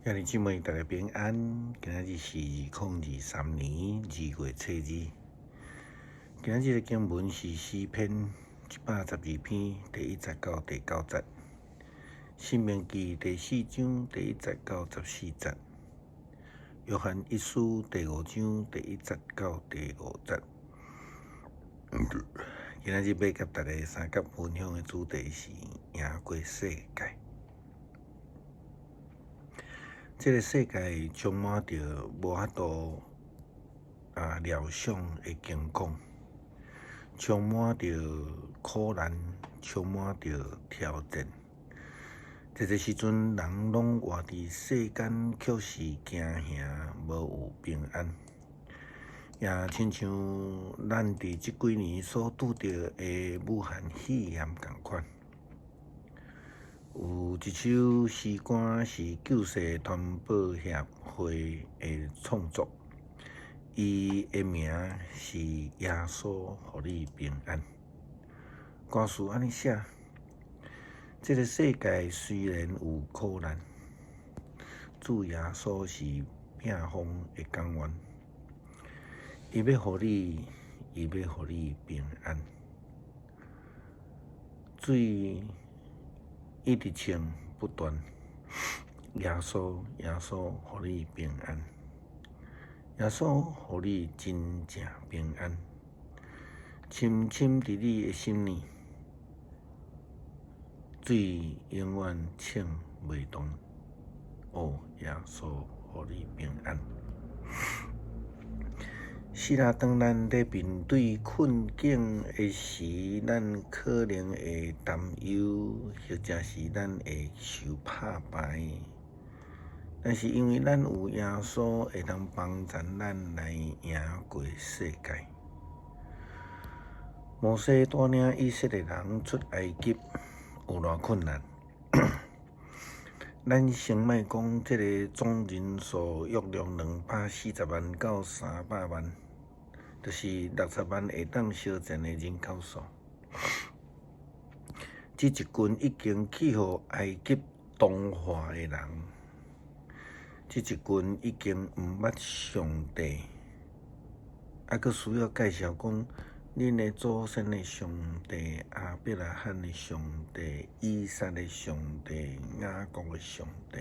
兄弟姊妹，大家平安。今仔日是2023年2月初2。今仔日的經文是詩篇112篇第一節到第九節，申命記第四章第一節到14節，約翰一書第五章第一節到第五節。今仔日欲佮大家相佮分享的主題是贏過世界。這个世界充滿著無法度料想的境況，充滿著苦難，充滿著挑戰。這個時陣，人攏活佇世間，卻是驚嚇，無有平安。也親像咱佇這幾年所拄著的武漢肺炎仝款。有一首詩歌是救世傳播協會的創作，伊的名是耶穌予你平安。歌詞按呢寫：這个世界雖然有苦難，主耶穌是避風的港灣，伊欲予你，伊欲予你平安。水一直衝不斷，耶穌，耶穌，予你平安。耶穌予你真正平安，深深佇你的心裡，水永遠衝袂斷。哦，耶穌，予你平安。是啦，當咱咧面對困境的時，咱可能會擔憂，或者是咱會受拍敗。但是因為咱有耶穌，會當幫助咱來贏過世界。摩西帶領以色列人出埃及，有偌困難？咱先莫講這个總人數約略240萬到300萬。就是60萬會當相戰的人口數，這一群已經去予埃及同化的人，這一群已經毋捌上帝，猶閣需要介紹講，恁的祖先的上帝，亞伯拉罕的上帝，以撒的上帝，雅各的上帝。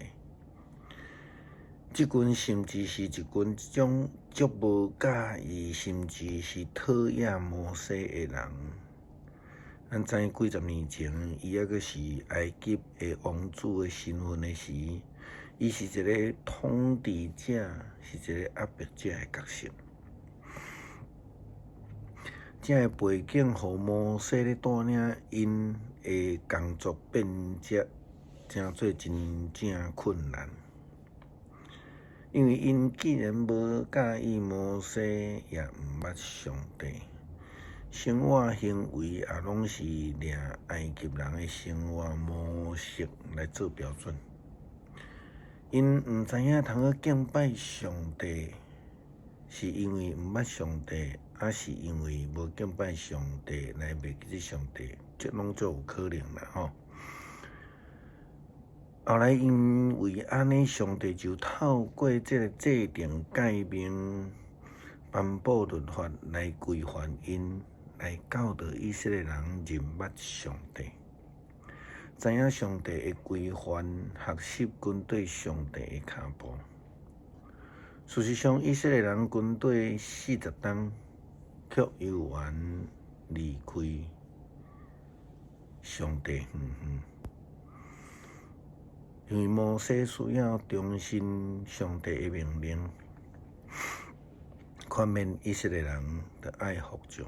這群甚至是一群這種足無佮意，甚至是討厭摩西的人。咱知影幾十年前，伊猶閣是埃及的王子的身份的時，伊是一个統治者，是一个壓迫者的角色。這个背景，予摩西咧帶領𪜶的工作變則，成做真正困難。因為𪜶既然無佮意摩西，也毋捌上帝，生活行為也攏是領埃及人的生活模式來做標準。𪜶毋知影通去敬拜上帝，是因為毋捌上帝，抑是因為無敬拜上帝來袂記得上帝，這攏足有可能啦吼。後來因為按呢，上帝就透過這个制定誡命、頒布律法來規範𪜶，來教導以色列人認捌上帝，知影上帝的規範，學習跟綴上帝的跤步。事實上，以色列人跟綴40冬，卻猶原離開上帝遠遠。因為摩西需要重申上帝的命令，勸勉以色列人著愛服眾。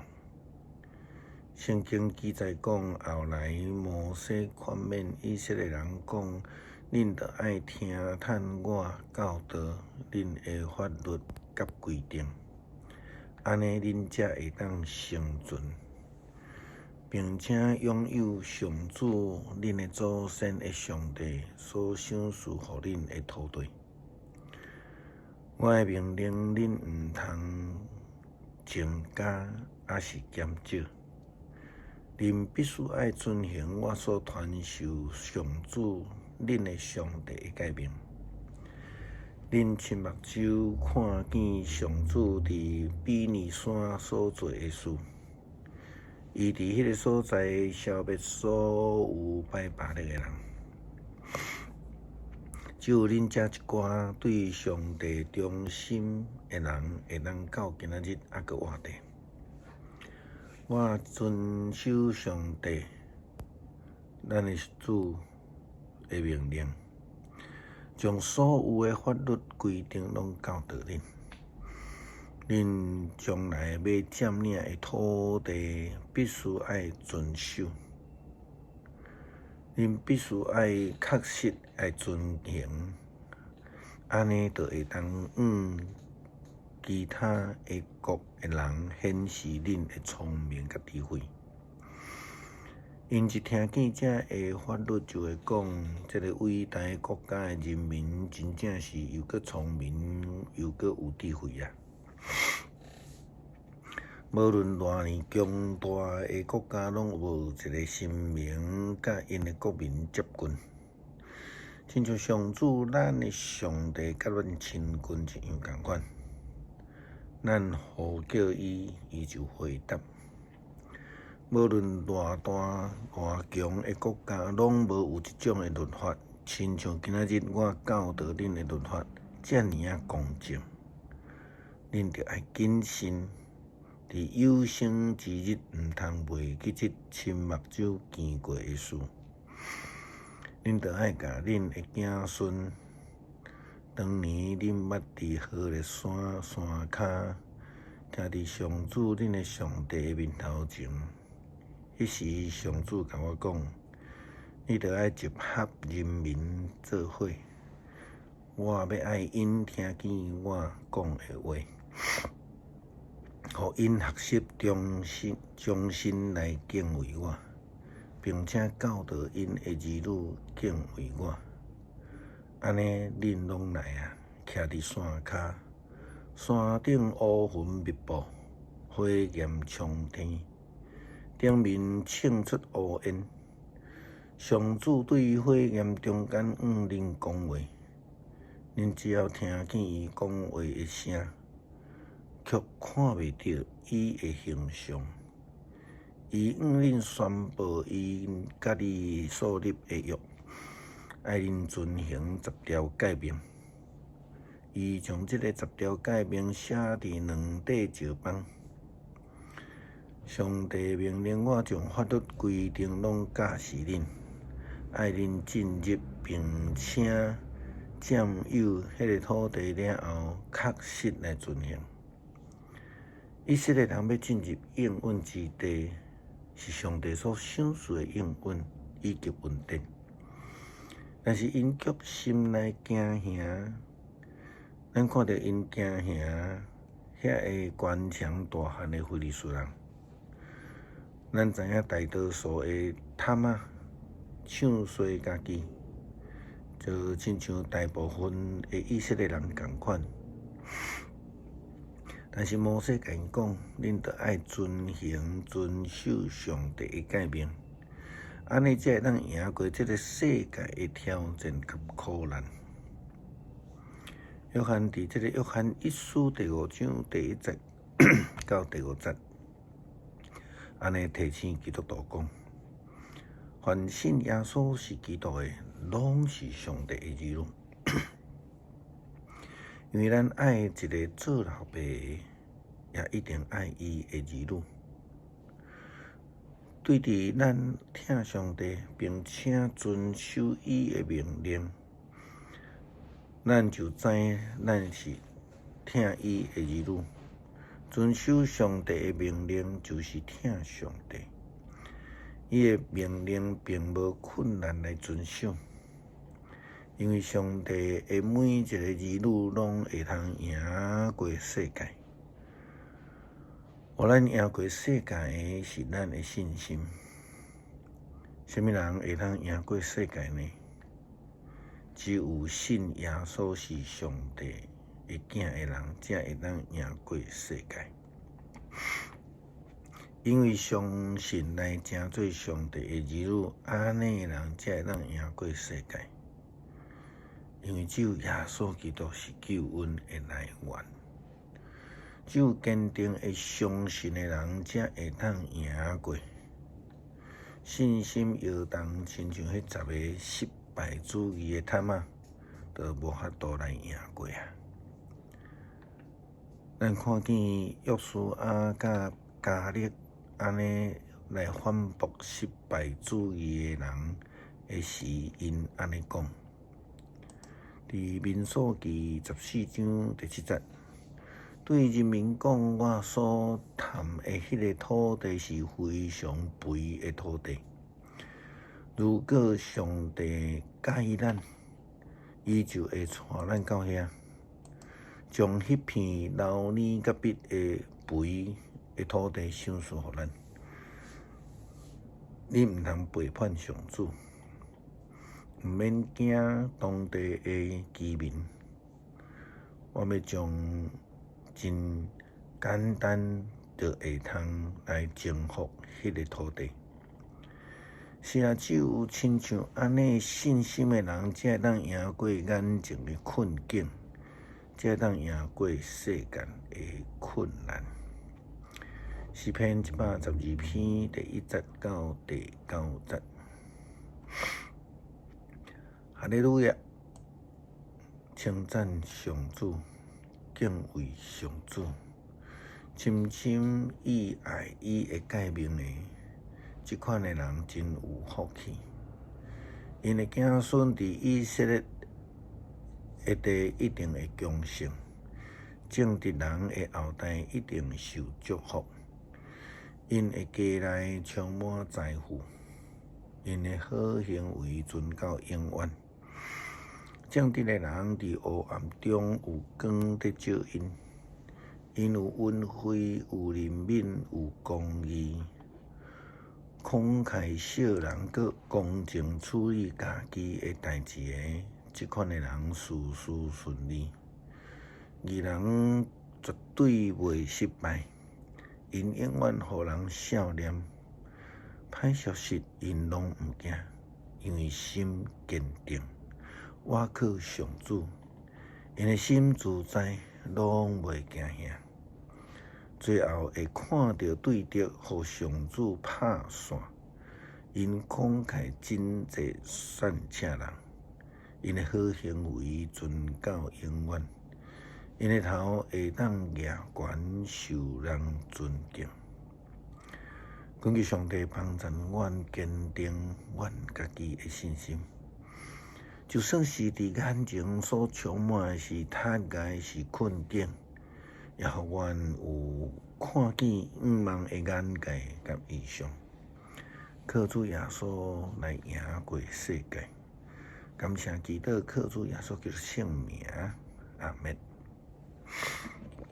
聖經記載講，後來摩西勸勉以色列人講：恁著愛聽趁我教導恁的法律佮規定，按呢恁才會當生存，並且擁有上主恁的祖先的上帝所賞賜予恁的土地。我的命令恁毋通增加，抑是減少。恁必須愛遵行我所傳授上主恁的上帝的誡命。恁親目睭看見上主佇比尼山所做的事，伊佇彼个所在消滅所有拜巴力的人。只有恁遮一寡對上帝忠心的人，會當到今仔日猶閣活著。我遵守上帝，咱的主的命令，將所有的法律規定攏教導恁。恁將來欲佔領的土地，必須愛遵守。恁必須愛確實愛遵行，按呢就會當向其他的國的人顯示恁的聰明佮智慧。𪜶一聽見這个法律，就會講：這个偉大國家的人民真正是又閣聰明又閣有智慧啊！無論偌爾強大的國家，攏無一个神明佮𪜶的國民接近，親像上主咱的上帝佮咱親近一樣仝款。咱呼叫伊，伊就回答。無論偌大偌強的國家，攏無有這種的律法，親像今仔日我教導恁的律法，遮爾仔公正。恁著愛謹慎，佇有生之日，毋通袂記這親目睭見過的事。恁著愛共恁的子孫，當年恁捌佇何烈山山跤，徛佇上主恁的上帝的面頭前。彼時上主共我講：你著愛集合人民做伙，我欲愛𪜶聽見我講的話，予𪜶學習忠心忠心來敬畏我，並且教導𪜶的兒女敬畏我。按呢，恁攏來啊，徛佇山跤，山頂烏雲密布，火焰衝天，頂面衝出烏煙。上主對火焰中間向恁講話，恁只要聽見伊講話的聲，卻看袂著伊的形象。伊向恁宣布伊佮你所立的約，愛恁遵行十條誡命。伊將這個十條誡命寫佇兩塊石板。上帝命令我將法律規定攏教示恁，愛恁進入並且佔有彼个土地了後，確實來遵行。以色列人欲進入應允之地，是上帝所賞賜的應允以及恩典，但是𪜶卻心內驚嚇，咱看著𪜶驚嚇遐个堅強大漢的非利士人。咱知影大多數的探仔唱衰家己，就親像大部分的以色列人仝款。但是摩西共𪜶講，恁著愛遵行遵守上帝的誡命，按呢才會當贏過這个世界的挑戰佮苦難。約翰佇這个約翰一書第五章第一節到第五節，按呢提醒基督徒講：凡信耶穌是基督的，攏是上帝的兒女。因為咱愛一个做老爸的，也一定愛伊的兒女。對佇咱疼上帝，並且遵守伊的命令，咱就知咱是疼伊的兒女。遵守上帝的命令，就是疼上帝。伊的命令並無困難來遵守，因為上帝的每一个兒女攏會通贏過世界。予咱贏過世界的是咱的信心。啥物人會通贏過世界呢？只有信耶穌是上帝的囝的人，才會當贏過世界。因為相信來成做上帝的兒女，按呢的人才會當贏過世界。因為只有耶穌基督是救恩的來源。只有堅定的相信的人，才會當贏過。信心搖動，親像彼十个失敗主義的探仔，都無法度來贏過啊！咱看見約書亞佮迦勒按呢來反駁失敗主義的人的時，𪜶按呢講：佇民數記14章第7節，對人民講：我所探的彼个土地是非常肥的土地。如果上帝佮意咱，伊就會帶咱到遐，將彼片流奶佮蜜的肥的土地賞賜予咱。你毋通背叛上主，毋免驚當地的居民。我欲將真簡單就會通來征服彼个土地。是啊，只有親像按呢信心的人，才會當贏過眼前的困境，才會當贏過世間的困難。詩篇112篇第1節到第9節。哈利路亞！稱讚上主，敬畏上主，深深意愛伊的誡命的，這款的人真有福氣。𪜶的子孫佇以色列的地一定會強盛，正直人的後代一定受祝福。𪜶的家內充滿財富，𪜶的好行為存到永遠。正直的人佇黑暗中有光佇照𪜶，𪜶有恩惠，有憐憫，有公義。慷慨小人，閣公正處理家己的代誌的，這款的人事事順利。義人絕對袂失敗，𪜶永遠予人笑臉。歹消息𪜶攏毋驚，因為心堅定，倚靠上主，𪜶的心自在，攏袂驚嚇。最後會看著對敵予上主拍散，𪜶慷慨真濟善請人，𪜶的好行為存到永遠，𪜶的頭會當舉懸受人尊敬。懇求上帝幫助阮堅定阮家己的信心，就算是佇眼前所充滿的是窒礙是困境，也予阮有看見向望的眼界佮異象，靠主耶穌來贏過世界。感謝祈禱，靠主耶穌基督聖名，阿們。